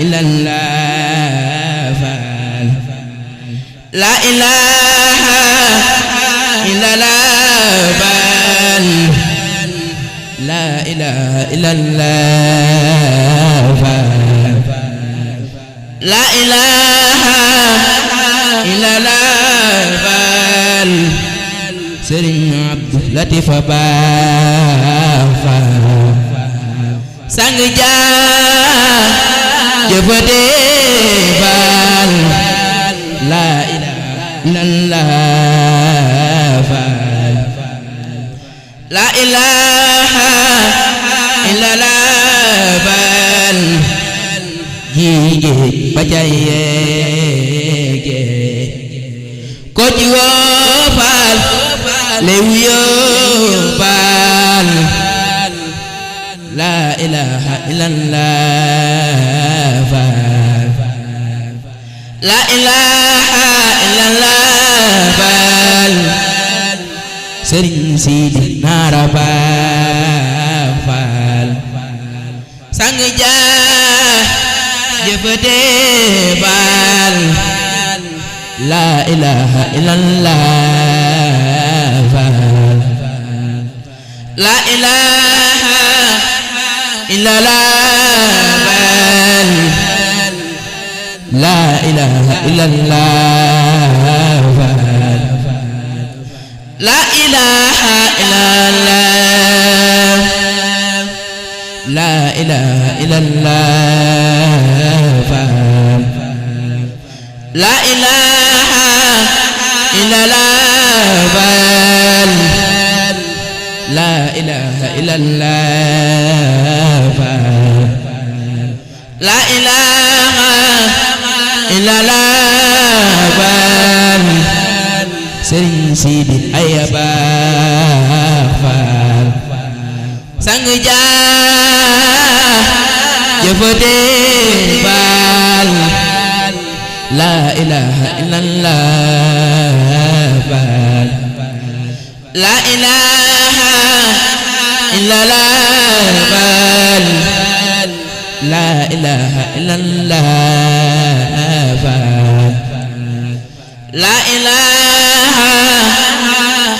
إلا الله فال لا إله إلا الله فال لا إله إلا الله فال لا إله إلا الله فال Sëriñ Abdu Latif Ba sang jaa jëfate faal laa ilaaha illallaah faal laa ilaaha illallaah faal jiige ba ca yeege ko ci woo faal le wuyoo faal laa ilaaha illallaah faal laa ilaaha illallaah faal Sëriñ Sidi Naara Ba faal sang jaa jëfate faal laa ilaaha illallaah faal laa ilaaha illallaah faal laa ilaaha illallaah faal laa ilaaha illallaah laa ilaaha illallaah faal laa ilaaha illallaah faal laa ilaaha illallaah faal laa ilaaha illallaah faal Sëriñ Sidi Ayaba faal sang jaa jëfate faal laa ilaaha illallaah faal laa ilaaha illallaah faal laa ilaaha illallaah faal laa ilaaha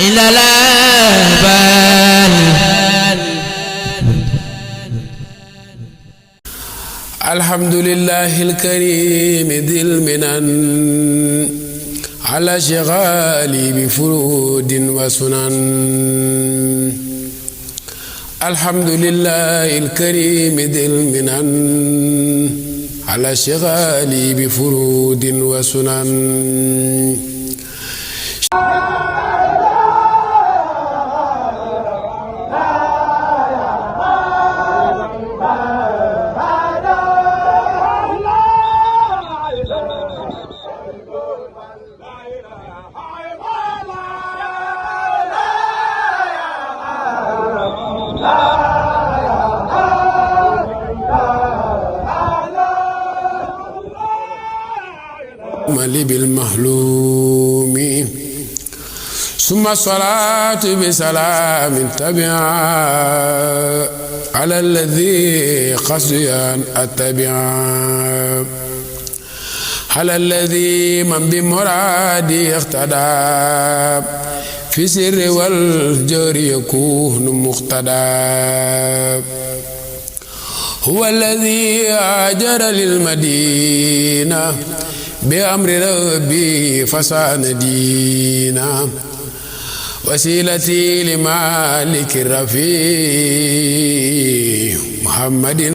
illallaah faal alhamdulillahil karim dil minan ala shighali bi furudin wa sunan alhamdulillahil karim dil minan ala shighali bi furudin wa sunan بالمهلوم ثم الصلاة بسلام تبعا على الذي قصدي أن أتبعا على الذي من بمرادي اقتدى في سر والجر يكون مقتدى هو الذي هاجر للمدينة بأمر ربي فسان دينا وسيلتي لمالك الرفيع محمد